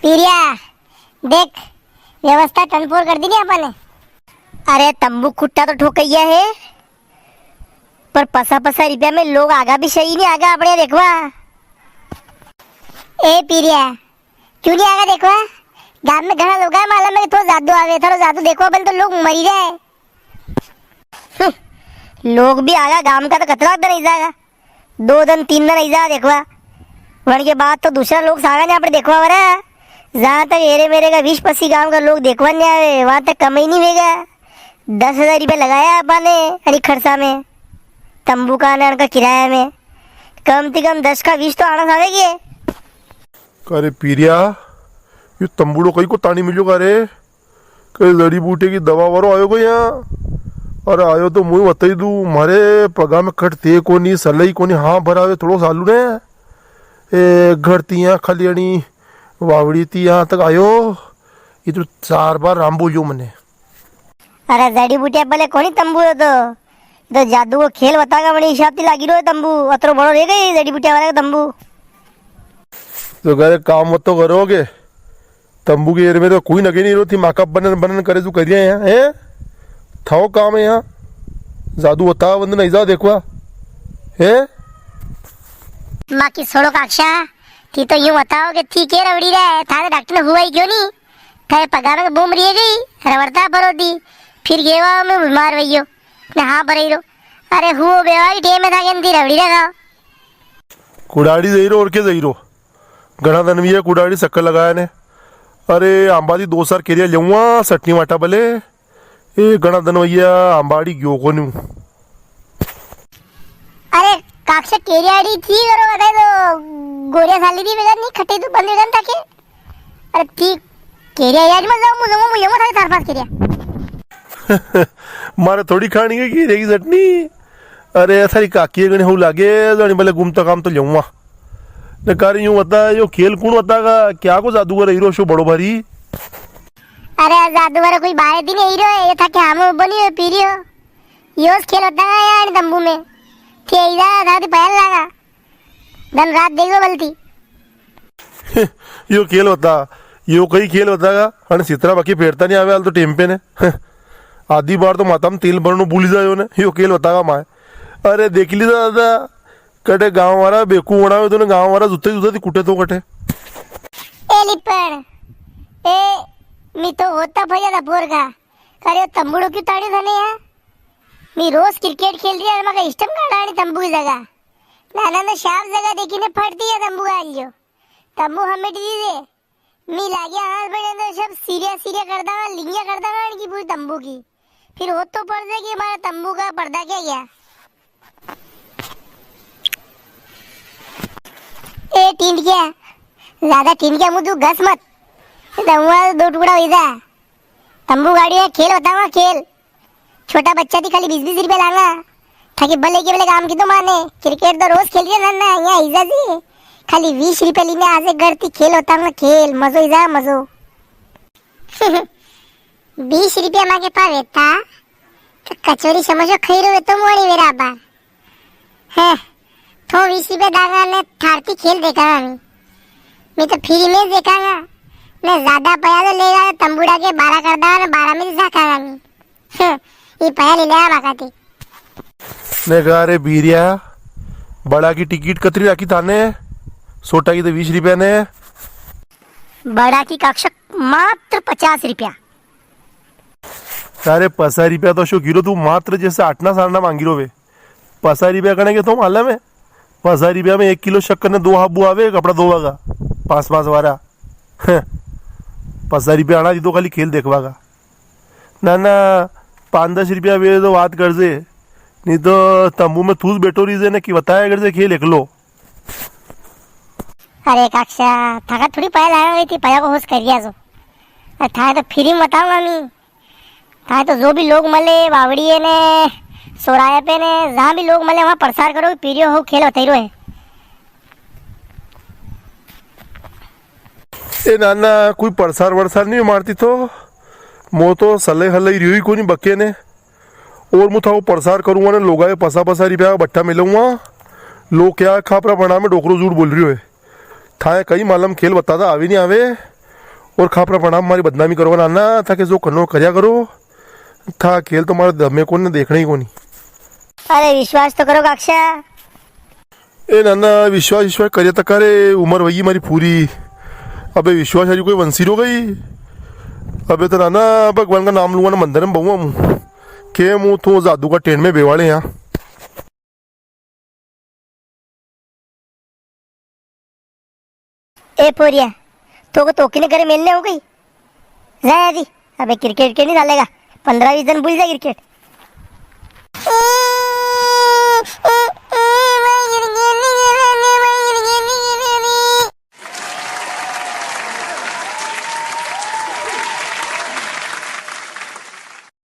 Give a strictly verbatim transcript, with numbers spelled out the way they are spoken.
पीरिया, देख, व्यवस्था टनफोर कर दी नी अपन ने। अरे, तंबू खुट्टा तो ठोकैया है, पर पसा पसा रुपया में लोग आगा भी सही नी आगा अपने देखवा। ए पीरिया, क्यों नी आगा देखवा? गांव में घणा लोग है, मालूम है कि थोड़ा जादू आवे, थोड़ा जादू देखवा बल तो लोग मरी रहे। हम्म, लोग भी आगा, गांव का तो कतरा दन आई जागा, दो दन, तीन दन आई जा देखवा। वण के बाद तो दूसरा लोग सागा ने आपणे देखवा वाला। जहाँ तक एरे मेरे का बीस पसी गांव का लोग देखवा नी आवे, वहां तक कमाई नी वेगा। दस हजार रुपया लगाया आपा ने अणी खर्चा में, तंबू का ने अणका किराया में, कम ती कम दस का बीस तो आना सावे के। अरे पीरिया, यो तंबूड़ो कई को ताणी मिल्यो का रे? कई जड़ी बूटी की दवा वारो आयो को यहाँ? अरे आयो तो मुँह बताई दू, म्हारे पगा में कट थे कोनी, सलाई कोनी, हाँ भरावे थोड़ो सालू ने। ए, घर ती यहाँ खाली अणी वावड़ी ती यहाँ तक आयो, ये तो चार बार राम बोलियो मने। अरे जड़ी बूटिया पहले कोनी तंबू हो तो, तो जादू को खेल बतागा, मने हिसाब ती लागी रो है तंबू, अतरो बड़ो रह गई जड़ी बूटिया वाला का तंबू। तो करे काम मत तो करोगे, तंबू के एर में तो कोई नगे नी रो थी, माका बनन बनन करे तू करिया है, हैं? थाओ काम है यहाँ, जादू बता बंद नहीं जा देखवा, हैं? बाकी छोड़ो काक्षा, थी तो यूं बताओ कि थी के रवड़ी रे, थारे डॉक्टर ने हुआ ही क्यों नी? थारे पगा में बूम रही गई, रवड़ता भरो दी, फिर गेवा में बीमार वइयो, ने हाँ भरई रो। अरे हुओ बेवा ही टेम में था के थी रवड़ी रे था। कुड़ाड़ी जई रो और के जई रो? घणा दन भी है कुड़ाड़ी चक्कर लगाया ने। अरे आंबा दी दो चार केरिया लेऊंगा, सटनी वाटा भले। ए घणा दन भैया आंबाड़ी गयो कोनी। अरे काक्षा केरियाड़ी थी करो बताए तो गोरिया साली दी बेगर नी खटे तू बंद बेगर ताके। अरे थी केरिया यार मत जाओ मुझे मुझे मत थारे चार पांच केरिया। मारे थोड़ी खानी है केरिया की चटनी। अरे थारी काकी है घणी हऊ लागे, जानी भले घूमता काम तो लेऊंगा। ने कारी यूं बता, यो खेल कुण बतागा? क्या को जादूगर हीरो शो बड़ो भारी? अरे जादूगर कोई बारे दिन हीरो है, ये था क्या हम बनी हो पीरी हो? योस खेल बतागा यार तंबू में। थे इधर था तो पहल लागा। दन रात देखो बलती। यो खेल बता, यो कई खेल बतागा? अने सितरा बाकी फेरता नी आवे हाल तो टेम पे ने। आधी बार तो माथा में तेल भरनो भूली जायो ने, यो खेल बतागा माय। अरे देख लीजा दादा, कटे गांव वाला बेकू बनावे तो ने गांव वाला जूते जूते ती कुटे तो कटे। ए लिपण, ए, मी तो होता भैया था पोर का। करे तंबूड़ो क्यों ताड़ी था ने यार? मी रोज क्रिकेट खेल रही है, मका स्टंप काटा आनी तंबू की जगह। नाना ने साफ जगह देखी ने फट दिया तंबू का लियो। तंबू हमें दीजिए। मी लाग्या हाथ बने तो सब सीरिया सीरिया कर दांगा, लिंगिया कर दांगा इनकी पूरी तंबू की। फिर हो तो पड़ जाए कि हमारा तंबू का पर्दा क्या गया। ए टींड क्या? ज्यादा टींड क्या मुझे घस मत। तो हुआ दो टुकड़ा हो जा। तंबू गाड़ी है, खेल बतावा खेल। छोटा बच्चा थी खाली बीस बीस रुपया लांगा। थाके भले के भले काम की तो माने। क्रिकेट तो रोज खेल रही है ना, ना, यहाँ ईजा जी। खाली बीस रुपया लीने आज एक घर थी खेल बतावा खेल, मजो ईजा मजो। बीस रुपया माके पा वेता, तो कचौरी समोसा खाई रहो तो मोड़ी मेरा बा। हैं, थो बीस रुपया दागा ने थारती खेल देखागा मी। मी तो फ्री में देखागा। ने ज्यादा पया तो लेगा तो तंबूड़ा के बारह कर दागा ने बारह में जाकागा मी। हैं, ये पया ले लेगा बाका ती। ने कहा रे बीरिया, बड़ा की टिकट कतरी राखी थाने? छोटा की तो बीस रुपया ने। बड़ा की काक्षक मात्र पचास रुपया। अरे पसा रुपया तो शो गिरो तू मात्र जैसे आठना सारना मांगी रो वे। पसा रुपया कने के तो मालूम है? पसा रुपया में एक किलो शक्कर ने दो हाबू आवे कपड़ा धोवा का, पांच पांच वारा। हैं। पसा रुपया आना जी तो खाली खेल देखवा का। ना ना, पांच दस रुपया वे तो बात कर जे, नी तो तंबू में थूस बैठो रही जे ने की बताया कर जे खेल एकलो। अरे काक्षा, थाका थोड़ी पया लाया हुई थी, पया को होश कर दिया जो। अरे थाए तो फ्री में बताऊंगा मी। थाए तो जो भी लोग मले, वावड़िए ने, सोराया पे ने, जहाँ भी लोग मले, वहाँ प्रसार करो, पीरियो हो, खेल बताई रो है। ए नाना, कोई प्रसार वरसार नी मारती तो, मो तो सले हले ही रियो ही कोनी बके ने। और मु थाको प्रसार करूंगा ने लोगाए पसा पसा रुपया का बट्टा मिलूंगा। लोग क्या खापरा पड़ा में डोकरो झूठ बोल रियो है। थाए कई मालूम खेल बताता आवे नी आवे। और खापरा प्रणाम, मारी बदनामी करो नाना, था के जो कनो कर्या करो, था खेल तो मारे दमे कोनी, देखना ही कोनी। अरे विश्वास तो करो काक्षा। ए नाना, विश्वास, विश्वास करिया तका रे, उम्र वही मारी पूरी। अबे विश्वास हरी कोई वंशी रो गई। अबे तो नाना, भगवान का नाम लूंगा ना, मंदिर में बहुआ मु। के मु तो जादू का टेंट में बेवाले यहाँ। ए पोरिया, तो को तोकी ने घरे मेलने हो गई? जा यादी। अबे क्रिकेट के नी डालेगा, पन्द्रह बीस दिन भूल जा क्रिकेट।